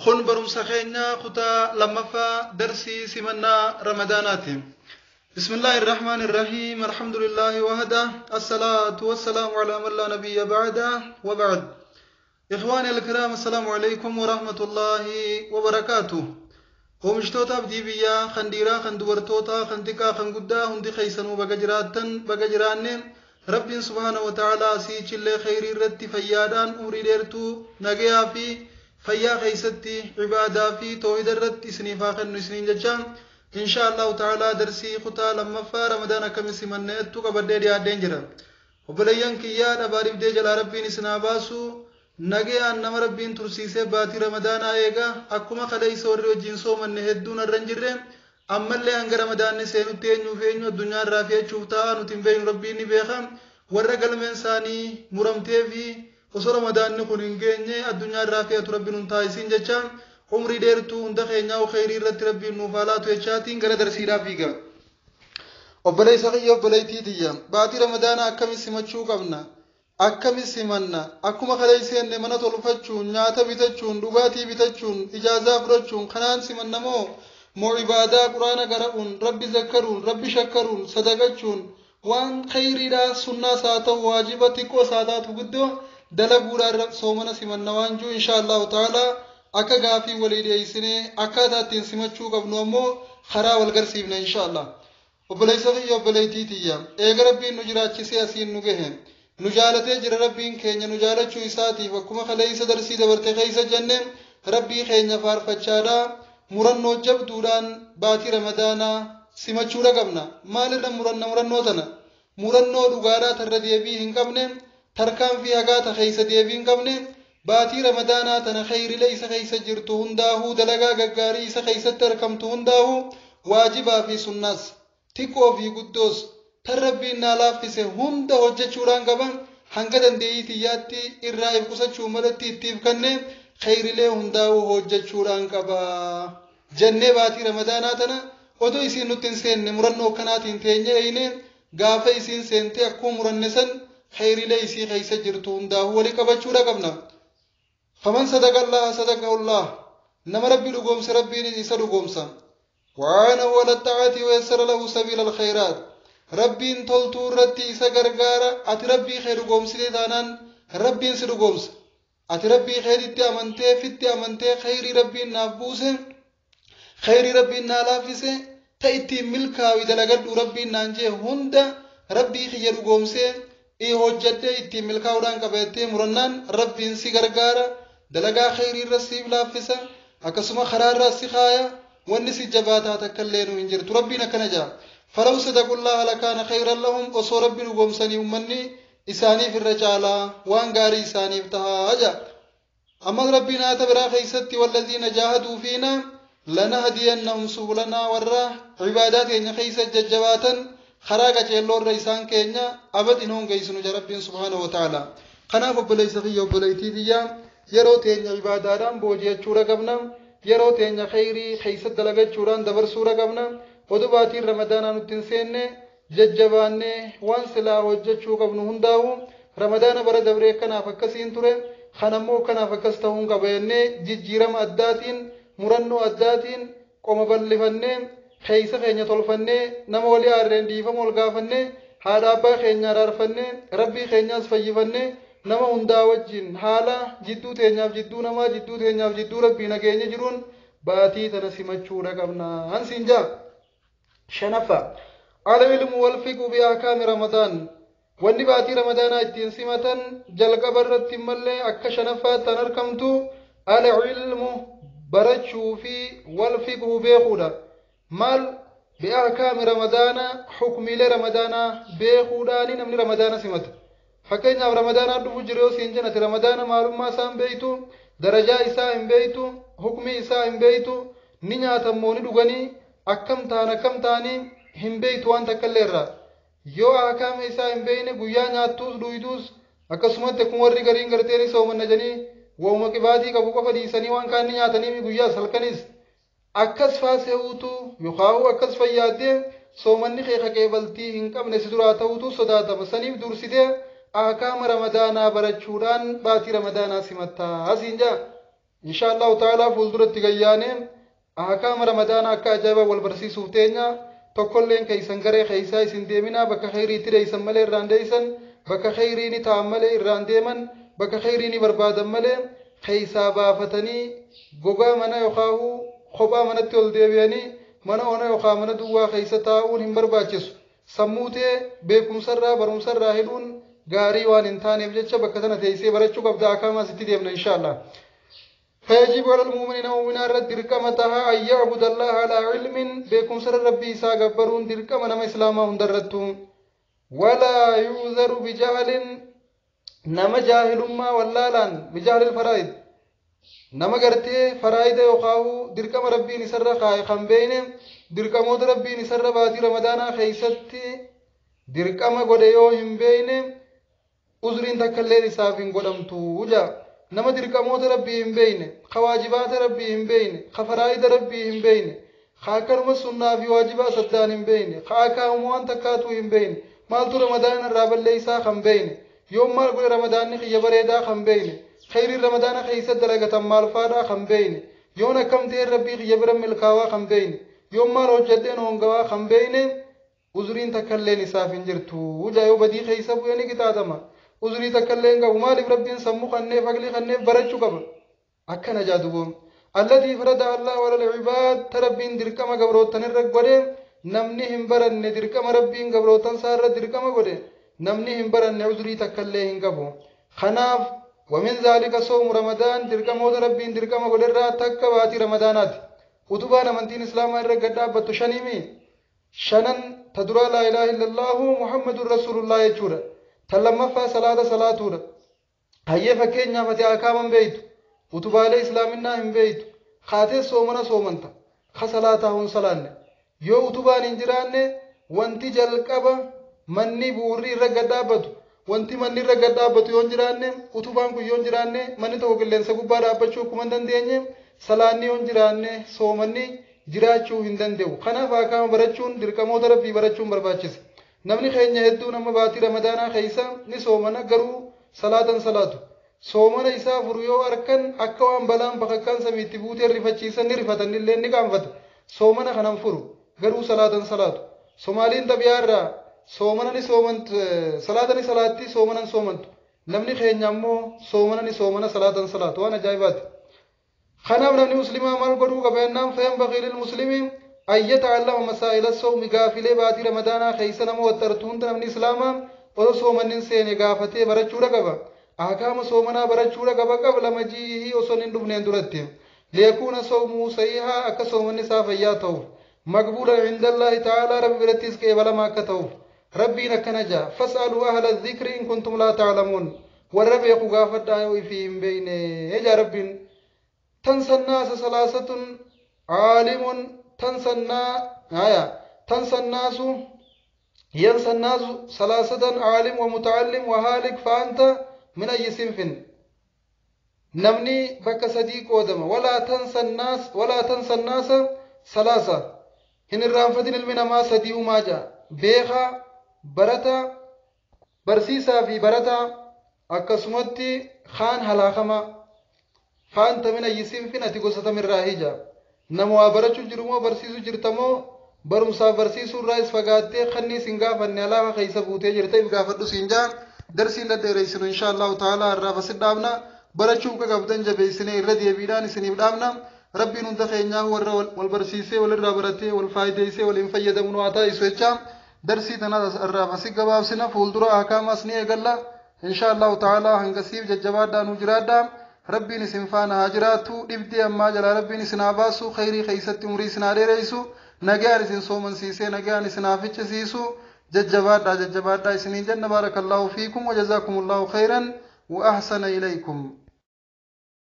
Kun barumsa keenya kutaa lammaffaa darsii simannaa Ramadaanaati. بسم الله الرحمن الرحيم الحمد لله وحده الصلاة والسلام على من لا نبي بعده وبعد إخواني الكرام السلام عليكم ورحمة الله وبركاته. Oomishtoota abdii biyyaa kan dhiiraa kan dubartootaa kan xiqqaa kan guddaa hundi keessanuu baga jiraattan baga jiraanne. Rabbiin subhaana wa ta'aalaa asiichillee khayrii irratti fayyaadhaan umrii dheertuu nagayaa fi fayyaa keessatti ibaadaa fi toohida irratti isiniif haa kennu isiniin jecha, insha Allahu ta'aalaa darsii kutaa lammaffaa Ramadaan akkamiin simanneettu qabadhee dhiyaadheen jira. Obboleeyyan kiyyaa, dhabaa dhibdee jalaa Rabbiin isin haa baasu. Nagayaan nama Rabbiin tursiisee baatii Ramadaanaa eega akkuma kaleessa warri wajjin soomanne hedduun har'a hin jirre, ammallee hanga Ramadaanni seenutti eenyuu fi eenyu addunyaa irraa fe'achuuf ta'a nuti hin beeknu, Rabbiin ni beeka. Warra galmeen isaanii muramtee fi osoo Ramadaanni kun hin geenye addunyaa irraa fe'atu Rabbiin nun taasisiin jecha, umrii dheertuu hunda keenyaa khayrii irratti Rabbiin nuuf haa laatu jechaatiin gara darsiidhaaf fiiga. Obboleessa kiyya, obboleettii tiyya, baatii Ramadaanaa akkamiin simachuu qabna? Akkami simanna? Akkuma kaleessenne mana tolfachuun, nyaata bitachuun, dhugaatii bitachuun, ijaazaa fudhachuun kanaan simanna moo ibaadaa, Quraana qara'uun, Rabbi zakkaruun, Rabbi shakkaruun, sadaqachuun, waan khayriidhaa sunnaas haa ta'u waajiba, xiqqoos haa taatu guddoo dalaguudhaan soomana simanna waan jiru, insha Allahu ta'ala akka gaafii walii dhiyeessinee akkaataa ittiin simachuu qabnu ammoo karaa wal garsiifna insha Allah. Obboleessa kiyya, obboleettii tiyya, eega Rabbiin nu jiraachisee asiin nu gahe, nu jaalatee jira. Rabbiin keenya nu jaalachuu isaatiif akkuma kaleessa darsii dabarte keessa jenne Rabbii keenya faarfachaadha murannoo jabduudhaan baatii Ramadaanaa simachuudha qabna. Maalirra muranna murannoo tana? Murannoo dhugaadhaa tarra deebii hin qabne, tarkaanfii hagaa ta keessa deebii hin qabne, baatii Ramadaanaa tana khayrilee isa keessa jirtu hundaahuu, dalagaa gaggaarii isa keessatti argamtu hundaahuu, waajibaa fi sunnaas, xiqqoo fi guddoos, tan Rabbiin naa laaffise hunda hojjechuudhaan qaban, hanga dandeeyyii tiyyaatti irraa if qusachuu malatti ittiif kenne khayrilee hundaa'uu hojjechuudhaan qaba jennee baatii Ramadaanaa tana odoo isiin nutti hin seenne murannoo akkanaatiin teenye eyne, gaafa isiin seente akkuma muranne san khayrilee isii keessa jirtu hundaa'uu walii qabachuudha qabna. فمن صدق الله صدقه الله. Nama Rabbi dhugoomse Rabbiin isa dhugoomsa. وأعانه على الطاعة ويسر له سبيل الخيرات. Rabbiin toltuu irratti isa gargaara. Ati Rabbii kee dhugoomsitee taanaan Rabbiin si dhugoomsa. Ati Rabbii keetitti amantee, fitti amantee, khayrii Rabbiin naaf buuse, khayrii Rabbiin naa laaffise, ta ittiin milkaawi dalagadhu Rabbiin naan jee hunda Rabbii kiyya dhugoomsee hojjadhee ittiin milkaa'uudhaan qabattee murannaan Rabbiin si gargaara, dalagaa khayrii irra siif laaffisa, akkasuma karaa irraa si kaaya, wanni si jabaataa takka illee nu hin jirtu. Rabbiin akkana jaa: فلو صدقوا الله لكان خيرا لهم. Osoo Rabbi dhugoomsanii ummanni isaaniif irra caalaa waan gaarii isaaniif tahaa jaa. Ammas Rabbiin haata biraa keeysatti: والذين جاهدوا فينا لنهدينهم سبلنا. Warra cibaadaa teenya keeysa jajjabaatan karaa qaceelloo irra isaan keenya abad hin hongeessinu ja Rabbiin subhaanahu wa ta'ala. Kanaaf obboleessa kiyya, obboleettii tiyya, yeroo teenya ibaadaadhaan booji'achuudha qabna, yeroo teenya khayrii keeysatti dalagachuudhaan dabarsuudha qabna. Oduu baatiin Ramadaanaa nutti hin seenne jajjabaannee waan silaa hojjechuu qabnu hundaa'u, Ramadaana bara dabree kanaaf akkasiin ture, kanammoo kanaaf akkas ta'uun qaba jennee jijjiirama addaatiin, murannoo addaatiin qoma bal'ifannee, keeysa keenya tolfannee, nama walii aarreen dhiifama ol gaafannee, haadha abbaa keenya araarfannee, Rabbii keenyaas fayyifannee, nama hundaa wajjin haala jidduu teenyaaf jidduu namaa, jidduu teenyaaf jidduu Rabbii nageenya jiruun baatii tana simachuudha qabna hansiin jaa. Shanaffaa, العلم والفقه بأحكام رمضان. Wanni baatii Ramadaanaa ittiin simatan jalqaba irratti mallee akka shanaffaatti argamtu العلم barachuu fi والفقه beekuudha. Maal? بأحكام رمضان, xukmiilee Ramadaanaa beekuudhaani namni Ramadaana simata. Fakkeenyaaf, Ramadaanaa dhufu jiru yoo siin jennati, Ramadaana maalummaa isaa hin beeytu, darajaa isaa hin beeytu, hukmii isaa hin beeytu, ni nyaatammoo ni dhuganii, akkam ta'an akkam ta'anii hin beeytu waan takka illee irraa. Yoo ahkaama isaa hin beeyne, guyyaa nyaattuus dhuyduus akkasumatti akkuma warri gariin gartee soomanna jedhanii waa'uma qibaatii qabu qofa dhiisanii waan kaan ni nyaatanii guyyaas halkanis akkas faase'uutu yookaan akkas fayyaaddee soomanni kee qeebaltii hin qabne si duraa ta'utu sodaatama. Saniif dursitee ahkaama Ramadaanaa barachuudhaan baatii Ramadaanaa simattaa asiin jaa. Insha Allahu ta'ala fuulduratti gayyaanee ahkaama Ramadaanaa akka ajaa'ibaa wal barsiisuuf teenya. Tokkolleen keeysan garee keeysaa isin deeminaa, bakka kheyriitti deeysan malee irraan deeysan, bakka kheyrii ni ta'an malee irraan deeman, bakka kheyrii ni barbaadan malee keeysaa baafatanii gogaa mana yookaahuu kophaa manatti ol deebi'anii mana ona yookaa mana duwwaa keeysa taa'uun hin barbaachisu. Sammuu tee beekumsarraa barumsarraa hidhuun gaarii waan hin taaneef jecha bakka tana teeysee barachuu qabda. Akaamaas itti deemna inshaallah. فيجب على المؤمنين مؤمنا رد درقمة تها أن يعبد الله على علم بكم سر ربي إسا غبرون درقمة نما إسلاما هندرتو ولا يعذر بجهل نما جاهل ما ولالان بجهل الفرائض نما غرتي فرائض يقاو درقمة ربي نسر خاي خمبين درقمة ربي نسر باتي رمضان خيستي درقمة غديو هم بين عذرين تكلي رسافين غدمتو جا nama dirqamoota rabbii hin beeyne, ka waajibaata rabbii hin beeyne, ka faraayida rabbii hin beeyne, ka akkanuma sunnaa fi waajibaa saddaan hin beeyne, ka akaamuma waan takkaatuu hin beeyne, maaltu ramadaana irraa balleeysaa kan beeyne, yoom maal godhe ramadaanni kiyya bareedaa kan beeyne, kheyriin ramadaana keeysa dalagatan maal faadhaa kan beeyne, yoon akkam ta'een rabbii kiyya bira milkaawaa kan beeyne, yoom maal hojjedheen hongawaa kan beeyne, uzuriin takkalleen isaaf hin jirtu. Yoo badii keeysa bu'e ni qixaaxama. Uzurii takkallee hin qabu. Maaliif? Rabbiin sammuu kanneef, aqlii kanneef, barachuu qaba. Akkana jaaduboon alladii farada Allahu ala al-ibaad, ta rabbiin dirqama gabrootan irra godhe namni hin baranne, dirqama rabbiin gabrootan isaa irra dirqama godhe namni hin baranne uzurii takkallee hin qabu. Kanaaf ومن ذلك صوم رمضان, dirqamoota rabbiin dirqama godhe irraa takka baatii ramadaanaati. Utubaan amantiin islaamaa irra gad dhaabbattu shaniimi. Shanan ta duraa laa ilaaha illallahu Muhammadun rasuulullah jechuudha. Tan lammaffaa salaata salaatuudha. Hayyee, fakkeenyaaf ati akaaman beeytu, utubaalee islaaminaa hin beeytu, kaatee soomana soomanta, ka salaataa hun salaanne, yoo utubaan hin jiraanne, wanti jalqaba manni bu'uurri irra gad dhaabbatu, wanti manni irra gad dhaabbatu yoo hin jiraanne, utubaan kun yoo hin jiraanne, manni tokko qilleensa gubbaa dhaabbachuu akkuma hin dandeenye, salaanni yoo hin jiraanne soomanni jiraachuu hin danda'u. Kanaaf akaama barachuun, dirqamoota rabbii barachuun barbaachisa. Namni keenya hedduu nama baatii ramadaanaa keessa ni soomana, garuu salaatan salaatu. Soomana isaa furu yoo arkan akka waan balaan bakakkaan samiitti buutee rifachiisan ni rifatan, illee ni qaanfata. Soomana kanan furu, garuu salaatan salaatu. Somaaliin xabiyaarraa soomana ni soomantu, salaata ni salaatti, soomanan soomantu. Namni keenya ammoo soomana ni soomana, salaatan salaatu. Waan ajaa'ibaati. Kanaaf namni muslimaa maal godhuu qaba jennaan, فينبغي للمسلم أن يتعلم مسائل الصوم, gaafilee baatii ramadaanaa keessa nama waxxartu hunda namni islaamaa osoo soomanni hin seene gaafatee barachuudha qaba. Ahkaama soomanaa barachuudha qaba قبل مجيئه, osoo hin dhufneen duratti. ليكون صومه صحيحا, akka soomanni isaa fayyaa ta'uuf. مقبولا عند الله تعالى, rabbi birattis qeebalamaa akka ta'uuf. Rabbiin akkana jaa: فاسألوا أهل الذكر إن كنتم لا تعلمون, warra beeku gaafadhaa yoo ifii hin beeyne jaa rabbiin. تنسى الناس ثلاثة عالم تنسى آية تنسى الناس ينسى الناس ثلاثة: عالم ومتعلم وهالك، فأنت من أي صنف؟ Namni bakka sadii qoodama. ولا تنسى الناس ولا تنسى الناس ثلاثة, hin irraanfatin ilmi namaa sadii umaa jaa: beekaa, barata, barsiisaa fi barataa, akkasumatti kaan halaakamaa. فأنت من أي صنف, ati gosa tamirraa hija? Nama waa barachuu jiru moo barsiisuu jirta moo barumsaaf barsiisuu irraa is fagaattee kanni isin gaafanne alaaka keessa buutee jirta? If gaafadhu siin jaa. Darsiin dhadheereessinu insha Allahu ta'ala irraa fasit dhaabna. Barachuu ka qabdan jabeessinee irra deebiidhaan isiniif dhaabna. Rabbiin hunda keenyaa warra wal barsiisee, walirraa baratee, wal faayideessee waliin fayyadamu nu haa taasisu jecha, darsii tana irraa fasit gabaabsina. Fuuldura akaamaas ni eegalla insha Allahu ta'ala. Hangasiif jajjabaadhaa nu jiraadhaa. Rabbiin isin faana haa jiraatu. Dhibdee ammaa jalaa rabbiin isin haa baasu. Khayrii keeysatti umrii isin haa dheereysu. Nagaan isin soomansiisee nagaan isin haa fichisiisu. Jajjabaadhaa, jajjabaadhaa isiniin jenna. بارك الله فيكم وجزاكم الله خيرا وأحسن إليكم.